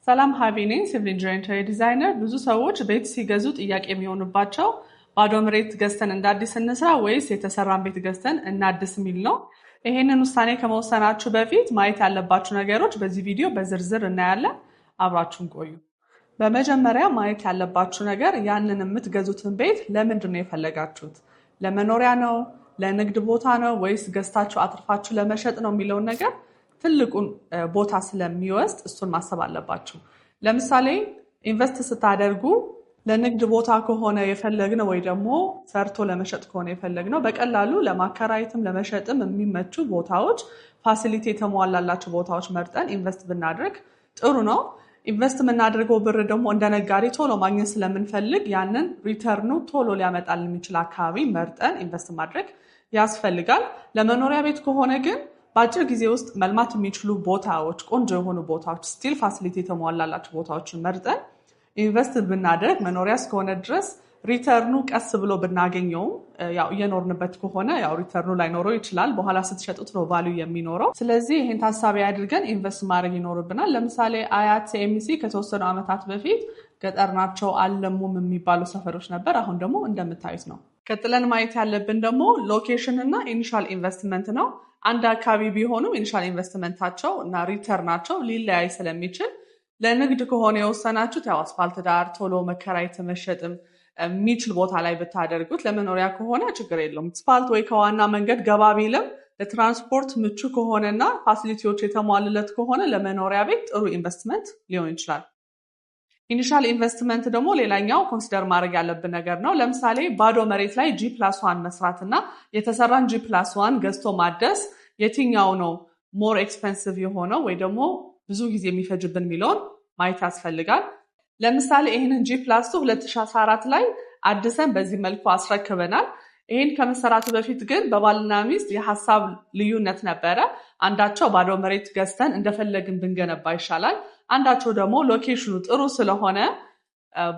ሰላም፣ ሀቢ ነኝ፣ civil engineer, designer። ብዙ ሰዎች ቤት ሲገዙ ጥያቄ የሚሆንባቸው ባዶ መሬት ገዝተን እንደ አዲስ እንስራ ወይስ የተሰራን ቤት ገዝተን እናድስ የሚል ነው። ይሄንን ውሳኔ ከመወሰናችሁ በፊት ማየት ያለባችሁ ነገሮች በዚህ ቪዲዮ በዝርዝር እናያለን። አብራችሁን ቆዩ። በመጀመሪያ ማየት ያለባችሁ ነገር ያንን የምትገዙትን ቤት ለምንድን ነው የፈለጋችሁት? ለመኖሪያ ነው? ለንግድ ቦታ ነው? ወይስ ገዝታችሁ አትርፋችሁ ለመሸጥ ነው የሚለውን ነገር ትልቁን ቦታ ስለሚወስድ እሱን ማሰብ አለባችሁ። ለምሳሌ invest ስታደርጉ ለንግድ ቦታ ከሆነ የፈለግነው ወይ ደግሞ ሰርቶ ለመሸጥ ከሆነ የፈለግነው፣ በቀላሉ ለማከራየትም ለመሸጥም የሚመቹ ቦታዎች፣ facility የተሟላላቸው ቦታዎች መርጠን invest ብናደርግ ጥሩ ነው። Invest የምናደርገው ብር ደግሞ እንደ ነጋዴ ቶሎ ማግኘት ስለምንፈልግ ያንን return ኑ ቶሎ ሊያመጣልን የሚችል አካባቢ መርጠን invest ማድረግ ያስፈልጋል። ለመኖሪያ ቤት ከሆነ ግን በአጭር ጊዜ ውስጥ መልማት የሚችሉ ቦታዎች፣ ቆንጆ የሆኑ ቦታዎች፣ still facility የተሟላላቸው ቦታዎችን መርጠን invest ብናደርግ፣ መኖሪያ እስከሆነ ድረስ return ኑ ቀስ ብሎ ብናገኘውም፣ ያው እየኖርንበት ከሆነ ያው return ኑ ላይኖረው ይችላል። በኋላ ስትሸጡት ነው value የሚኖረው። ስለዚህ ይህን ታሳቢ አድርገን invest ማድረግ ይኖርብናል። ለምሳሌ አያት፣ ሲኤምሲ ከተወሰኑ ዓመታት በፊት ገጠር ናቸው፣ አልለሙም የሚባሉ ሰፈሮች ነበር። አሁን ደግሞ እንደምታዩት ነው። ቀጥለን ማየት ያለብን ደግሞ location እና initial investment ነው። አንድ አካባቢ ቢሆኑም initial investment ኣቸው እና return ኣቸው ሊለያይ ስለሚችል፣ ለንግድ ከሆነ የወሰናችሁት ያው አስፋልት ዳር ቶሎ መከራየት መሸጥም የሚችል ቦታ ላይ ብታደርጉት፣ ለመኖሪያ ከሆነ ችግር የለውም። አስፋልት ወይ ከዋና መንገድ ገባ ቢልም ለትራንስፖርት ምቹ ከሆነና facility ዎች የተሟሉለት ከሆነ ለመኖሪያ ቤት ጥሩ ኢንቨስትመንት ሊሆን ይችላል። Initial investment ደግሞ ሌላኛው consider ማድረግ ያለብን ነገር ነው። ለምሳሌ ባዶ መሬት ላይ G+1 መስራት እና የተሰራን G+1 ገዝቶ ማደስ የትኛው ነው more expensive የሆነው ወይ ደግሞ ብዙ ጊዜ የሚፈጅብን የሚለውን ማየት ያስፈልጋል። ለምሳሌ ይህንን G+2 2014 ላይ አድሰን በዚህ መልኩ አስረክበናል። ይህን ከመሰራቱ በፊት ግን በባልና ሚስት የሀሳብ ልዩነት ነበረ። አንዳቸው ባዶ መሬት ገዝተን እንደፈለግን ብንገነባ ይሻላል፣ አንዳቸው ደግሞ location ኑ ጥሩ ስለሆነ፣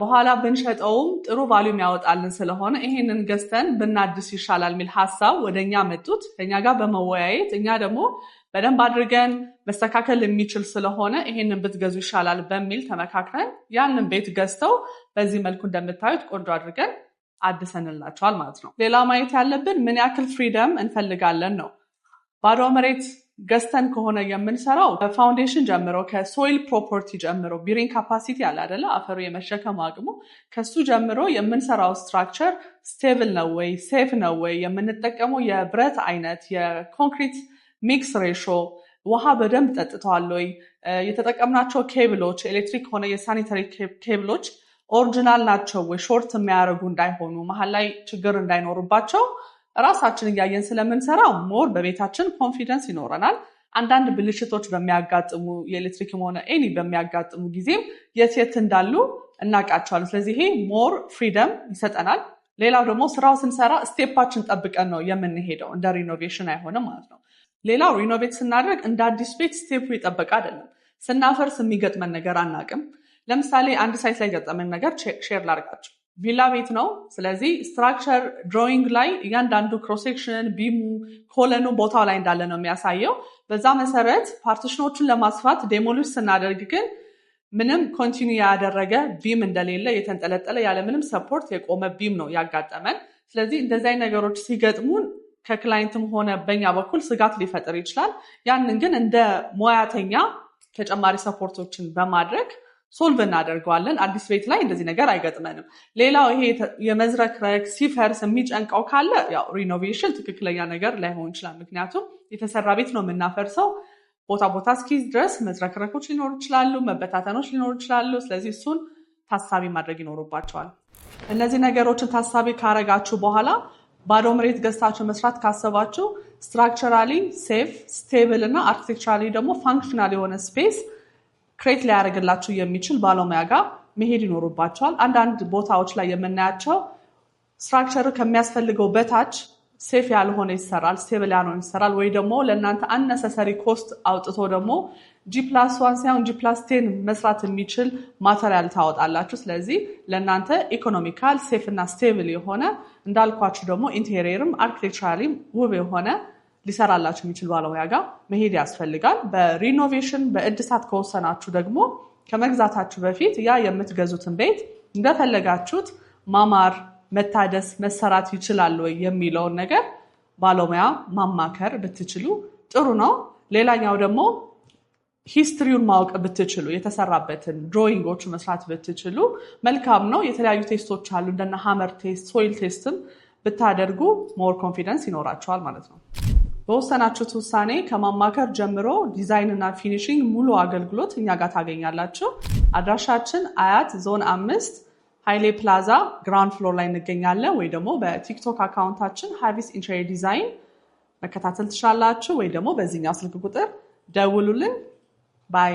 በኋላ ብንሸጠውም ጥሩ value የሚያወጣልን ስለሆነ ይሄንን ገዝተን ብናድስ ይሻላል የሚል ሀሳብ ወደ እኛ መጡት። ከኛ ጋር በመወያየት እኛ ደግሞ በደንብ አድርገን መስተካከል የሚችል ስለሆነ ይሄንን ብትገዙ ይሻላል በሚል ተመካክረን ያንን ቤት ገዝተው በዚህ መልኩ እንደምታዩት ቆንጆ አድርገን አድሰንላቸዋል ማለት ነው። ሌላ ማየት ያለብን ምን ያክል freedom እንፈልጋለን ነው። ባዶ መሬት ገዝተን ከሆነ የምንሰራው ከ foundation ጀምሮ፣ ከ soil property ጀምሮ፣ bearing capacity አለ አይደለ? አፈሩ የመሸከም አቅሙ፣ ከሱ ጀምሮ የምንሰራው structure stable ነው ወይ፣ safe ነው ወይ፣ የምንጠቀመው የብረት አይነት፣ የ concrete mix ratio ውሃ በደንብ ጠጥተዋል ወይ፣ የተጠቀምናቸው ኬብሎች፣ ኤሌክትሪክ ሆነ የ sanitary cable ኦች original ናቸው ወይ፣ short የሚያደርጉ እንዳይሆኑ፣ መሀል ላይ ችግር እንዳይኖሩባቸው ራሳችን እያየን ስለምንሰራ more በቤታችን confidence ይኖረናል። አንዳንድ ብልሽቶች በሚያጋጥሙ፣ የኤሌክትሪክም ሆነ any በሚያጋጥሙ ጊዜም የት የት እንዳሉ እናውቃቸዋለን። ስለዚህ ይሄ more freedom ይሰጠናል። ሌላው ደግሞ ስራው ስንሰራ step ኣችን ጠብቀን ነው የምንሄደው፣ እንደ renovation አይሆንም ማለት ነው። ሌላው renovate ስናደርግ እንደ አዲስ ቤት step ኡ የጠበቀ አይደለም። ስናፈርስ የሚገጥመን ነገር አናውቅም። ለምሳሌ አንድ site ላይ የገጠመን ነገር share ላርጋችሁ። ቪላ ቤት ነው። ስለዚህ structure drawing ላይ እያንዳንዱ cross section፣ beam ኡ፣ column ኑ ቦታው ላይ እንዳለ ነው የሚያሳየው። በዛ መሰረት partition ኦቹን ለማስፋት demolish ስናደርግ ግን ምንም continue ያደረገ beam እንደሌለ፣ የተንጠለጠለ፣ ያለምንም support የቆመ beam ነው ያጋጠመን። ስለዚህ እንደዚህ አይነት ነገሮች ሲገጥሙን ከ client ም ሆነ በኛ በኩል ስጋት ሊፈጥር ይችላል። ያንን ግን እንደ ሙያተኛ ተጨማሪ support ኦችን በማድረግ solve እናደርገዋለን። አዲስ ቤት ላይ እንደዚህ ነገር አይገጥመንም። ሌላው ይሄ የመዝረክረክ፣ ሲፈርስ የሚጨንቀው ካለ ያው renovation ትክክለኛ ነገር ላይሆን ይችላል። ምክንያቱም የተሰራ ቤት ነው የምናፈርሰው። ቦታ ቦታ እስኪይዝ ድረስ መዝረክረኮች ሊኖሩ ይችላሉ፣ መበታተኖች ሊኖሩ ይችላሉ። ስለዚህ እሱን ታሳቢ ማድረግ ይኖርባችኋል። እነዚህ ነገሮችን ታሳቢ ካረጋችሁ በኋላ ባዶ መሬት ገዝታችሁ መስራት ካሰባችሁ structurally safe፣ stable እና architecturally ደግሞ functional የሆነ space create ሊያደርግላችሁ የሚችል ባለሙያ ጋር መሄድ ይኖርባችኋል። አንዳንድ ቦታዎች ላይ የምናያቸው structure ከሚያስፈልገው በታች safe ያልሆነ ይሰራል፣ stable ያልሆነ ይሰራል፣ ወይ ደግሞ ለእናንተ unnecessary cost አውጥቶ ደግሞ G+1 ሳይሆን G+10 መስራት የሚችል material ታወጣላችሁ። ስለዚህ ለእናንተ economical፣ safe እና stable የሆነ፣ እንዳልኳችሁ ደግሞ interior ም architecturally ም ውብ የሆነ ሊሰራላችሁ የሚችል ባለሙያ ጋር መሄድ ያስፈልጋል። በ renovation፣ በእድሳት ከወሰናችሁ ደግሞ ከመግዛታችሁ በፊት ያ የምትገዙትን ቤት እንደፈለጋችሁት ማማር፣ መታደስ፣ መሰራት ይችላል ወይ የሚለውን ነገር ባለሙያ ማማከር ብትችሉ ጥሩ ነው። ሌላኛው ደግሞ history ውን ማወቅ ብትችሉ፣ የተሰራበትን drawing ኦች መስራት ብትችሉ መልካም ነው። የተለያዩ test ኦች አሉ፣ እንደነ hammer test፣ soil test ም ብታደርጉ more confidence ይኖራችኋል ማለት ነው። በወሰናችሁት ውሳኔ ከማማከር ጀምሮ ዲዛይን እና finishing ሙሉ አገልግሎት እኛ ጋር ታገኛላችሁ። አድራሻችን አያት ዞን 5 ሃይሌ ፕላዛ ground floor ላይ እንገኛለን። ወይ ደግሞ በቲክቶክ account ኣችን ሀቪስ interior design መከታተል ትችላላችሁ። ወይ ደግሞ በዚህኛው ስልክ ቁጥር ደውሉልን። Bye.